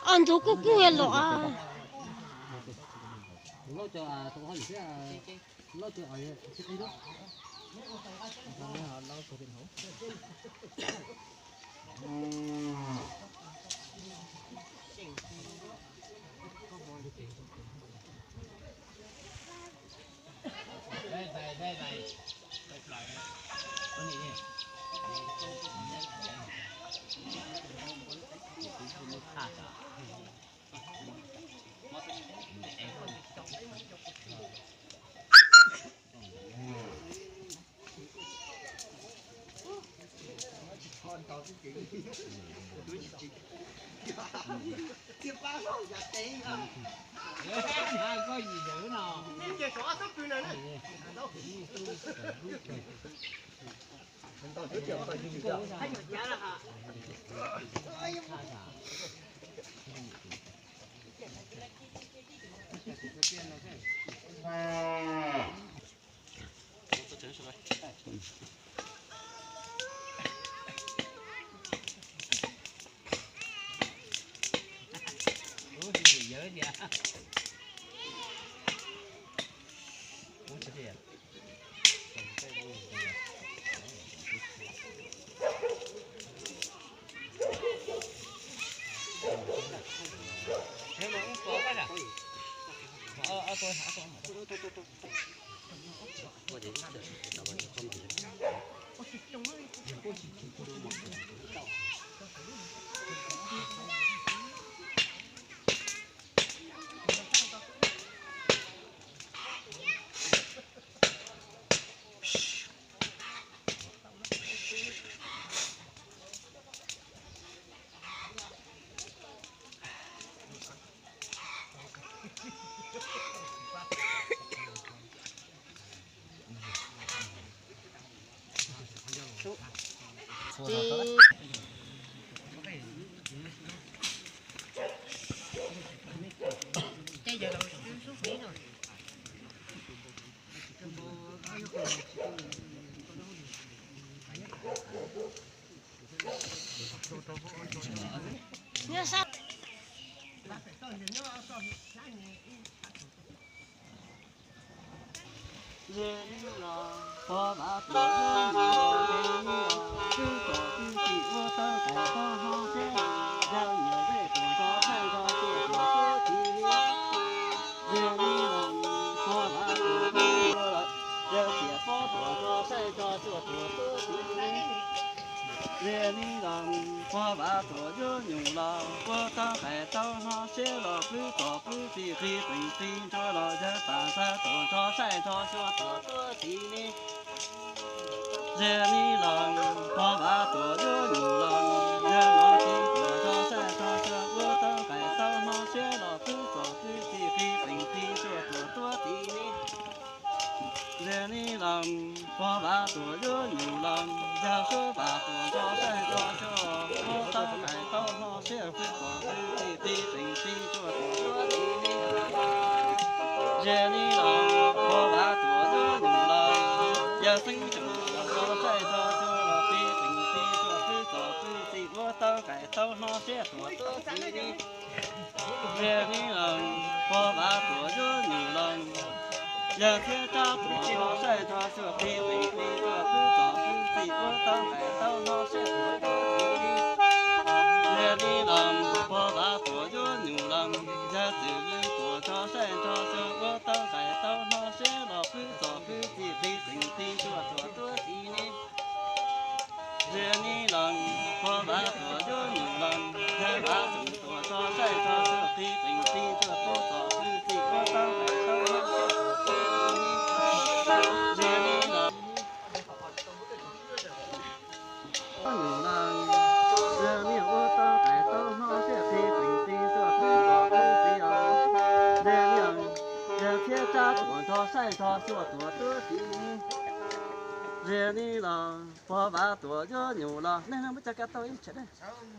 Os, ntxuav kuj kuj los. Pog Vam Tuam yuav nyuj los puag tau qais tau hno siab los pwb txom pwb txi qi qees qi ntsuag los yawg Pam Xab Tuam nrog saib nrog xyuas tuam tuab txi ne. Ze ni los pog Vam Tuam yuav nyuj los yawg Nom Tsis Tuam nrog saib nrog xyuas puag tau qais tau hno siab los pwb txom pwb txi qi qees qi ntsuag tuam tuab txi ne. Ze ni los pog Vam Tuam yuav nyuj los yawg Suab Vam Tuam nrog saib nrog xyuas puag tau qais tau hno siab pwb txom pwb txi qi qees qi ntsuag tuam tuab txi ne. Ze ni los pog Vam Tuam yuav nyuj los yawg Xeeb Tseem nrog saib nrog xyuas los qi qees qi ntsuag pwb txom pwb txi puag tau qais tau hno siab tuam tuab txi ne. Ze ni los pog Vam Tuam yuav nyuj los yawg Txhiab Tsab Tuam nrog saib nrog xyuas qi qees qi ntsuag pwb txom pwb txi puag tau qais tau hno siab tuam tuab txi ne. Ze ni los pog Vam Tuam yuav nyuj los yawg Txwm Lwm Tuam nrog saib nrog xyuas puag tau qais tau hno siab los pwb txom pwb txi qi qees qi ntsuag tuam tuab txi ne. Ze ni los pog Vam Tuam yuav nyuj los yawg Vam Xeem Tuam nrog saib nrog xyuas qi qees qi ntsuag pwb txom pwb txi puag tau qais tau hno siab tuam tuab txi ne. Ze ni los saib nrho xyuas tuam tuab txiv. Ze ni los pog Vav Tuam yuav nyuam los, nej muab cov ka tau ib tsam.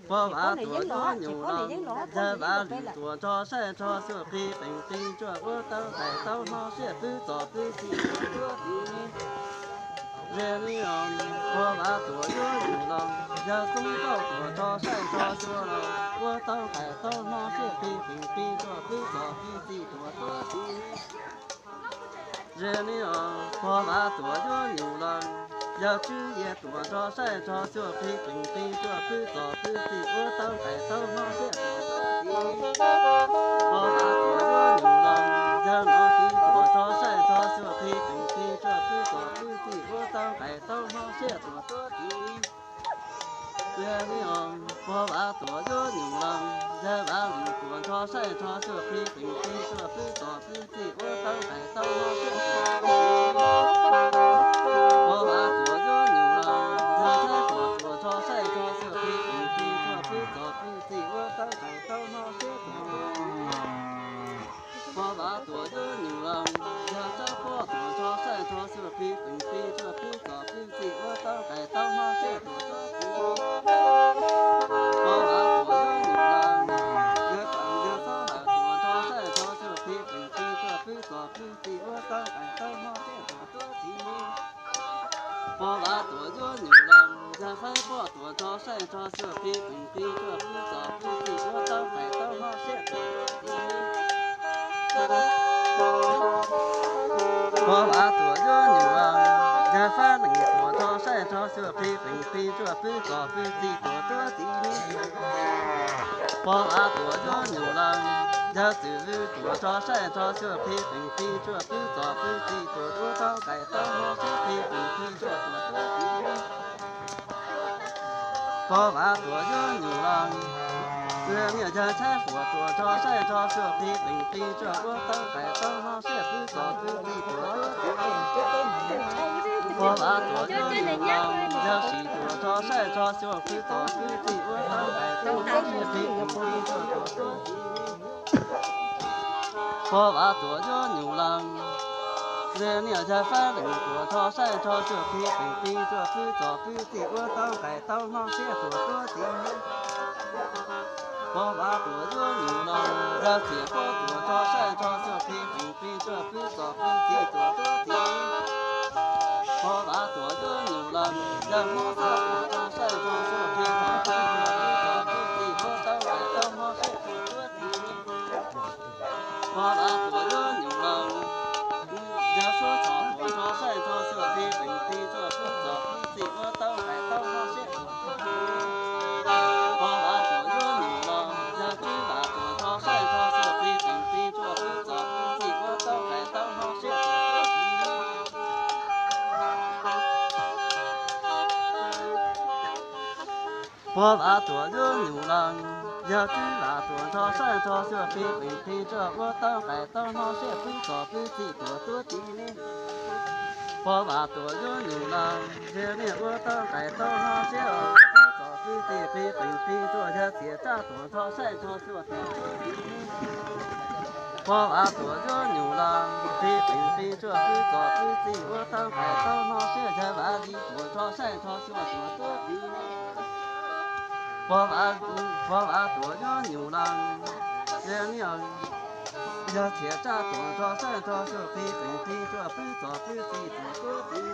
Pog Vav Tuam yuav nyuam los, yawg Vav Lwm Tuam nrho saib nrho xyuas qhi qees qi tsuaj ua tau qais tau hno siab pwb txom pwb txim tuam tuab txiv. Ze ni los pog Vav Tuam yuav nyuam los, yawg Xoob Nkauj Tuam nrho saib nrho xyuas los ua tau qais tau hno siab qhi qees qi tsuaj pwb txom pwb txim tuam tuab txiv. Ze ni os, pog Vav Tuam yuav nyuam los, yawg Tswb Yias Tuam nrho saib nrho xyuas qhi qees qi tsuaj pwb txom pwb txim ua tau qais tau hno siab tuam tuab txiv. Pog Vav Tuam yuav nyuam los, yawg Nom Kiv Tuam nrho saib nrho xyuas qhi qees qi tsuaj pwb txom pwb txim ua tau qais tau hno siab tuam tuab txiv. Ze ni os, pog Vav Tuam yuav nyuam los, yawg Vav Lwm Tuam nrho saib nrho xyuas qhi qees qi tsuaj pwb txom pwb txim ua tau qais tau hno siab tuam tuab txiv. Pog Vav Tuam yuav nyuam los, yawg Tshaib Tuam nrho saib nrho xyuas qhi qees qi tsuaj pwb txom pwb txim ua tau qais tau hno siab tuam tuab txiv. Pog Vav Tuam yuav nyuam los, yawg Tsab Pob Tuam nrho saib nrho xyuas qhi qees qi tsuaj pwb txom pwb txim ua tau qais tau hno siab tuam tuab txiv. Pog Vav Tuam yuav nyuam los, yawg Txawm yawg Xob Hawm Tuam nrho saib nrho xyuas qhi qees qi tsuaj pwb txom pwb txim ua tau qais tau hno siab tuam tuab txiv. Pog Vav Tuam yuav nyuam los, yawg Faib Poj Tuam nrho saib nrho xyuas qhi qees qi tsuaj pwb txom pwb txim ua tau qais tau hno siab tuam tuab txiv. Pog Vav Tuam yuav nyuam los, yawg Fab Lees Tuam nrho saib nrho xyuas qhi qees qi tsuaj pwb txom pwb txim tuam tuab txiv. Pog Vav Tuam yuav nyuam los, yawg Txwm Vwj Tuam nrho saib nrho xyuas qhi qees qi tsuaj pwb txom pwb txim tuam tuab tau qais tau hno siab qhi qees qi tsuaj tuam tuab txiv. Pog Vav Tuam yuav nyuam los, niam yawg Tshaib Suam Tuam nrho saib nrho xyuas qhi qees qi tsuaj ua tau qais tau hno siab pwb txom pwb txim tuam tuab txiv. Pog Vav Tuam yuav nyuam los, yawg Sim Tuam nrho saib nrho xyuas pwb txom pwb txim ua tau qais tau hno siab qhi qees qi tsuaj tuam tuab txiv. Pog Vav Tuam yuav nyuam los, niam yawg Fab Lees Tuam nrho saib nrho xyuas qhi qees qi tsuaj pwb txom pwb txim ua tau qais tau hno siab tuam tuab txiv. Pog Vav Tuam yuav nyuam los, yawg Txiam Pob Tuam nrho saib nrho xyuas qhi qees qi tsuaj pwb txom pwb txim tuam tuab txiv. Pog Vav Tuam yuav nyuam los, yawg Hmoob Xab Tuam nrho saib nrho xyuas qhi qees qi tsuaj pwb txom pwb txim ua tau qais tau hno siab tuam tuab txiv. Pog Vav Tuam yuav nyuam los, yawg Suab Txhom Tuam nrho saib nrho xyuas qhi qees qi tsuaj pwb txom pwb txim ua tau qais tau hno siab tuam tuab txiv. Pog Vav Tuam yuav nyuam los, yawg Tswb Vam Tuam nrho saib nrho xyuas qhi qees qi tsuaj pwb txom pwb txim ua tau qais tau hno siab tuam tuab txiv. Pog Vav Tuam yuav nyuam los, yawg Tswb Vam Tuam nrho saib nrho xyuas qhi qees qi tsuaj ua tau qais tau hno siab pwb txom pwb txim tuam tuab txiv. Pog Vav Tuam yuav nyuam los, ze niam ua tau qais tau hno siab pwb txom pwb txim qhi qees qi tsuaj, yawg Txiam Tsab Tuam nrho saib nrho xyuas tuam tuab txiv. Pog Vav Tuam yuav nyuam los, qhi qees qi tsuaj pwb txom pwb txim ua tau qais tau hno siab, yawg Vav Lis Tuam nrho saib nrho xyuas tuam tuab txiv. Pog Vav, Pog Vav Tuam yuav nyuam los, ze niam, yawg Txiam Tsab Tuam nrho saib nrho xyuas qhi qees qi tsuaj pwb txom pwb txim tuam tuab txiv.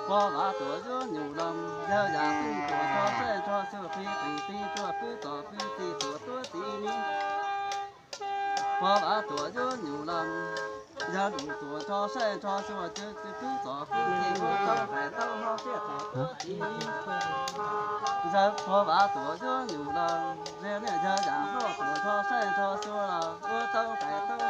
Pog Vav Tuam yuav nyuam los, yawg Yam Xwb Tuam nrho saib nrho xyuas qhi qees qi tsuaj pwb txom pwb txim tuam tuab txiv. Pog Vav Tuam yuav nyuam los, yawg Lwm Tuam nrho saib nrho xyuas pwb txom pwb txim ua tau qais tau hno siab tuam tuab txiv. Yawg Pog Vav Tuam yuav nyuam los, ze niam yawg Yam Hlob Tuam nrho saib nrho xyuas los ua tau qais tau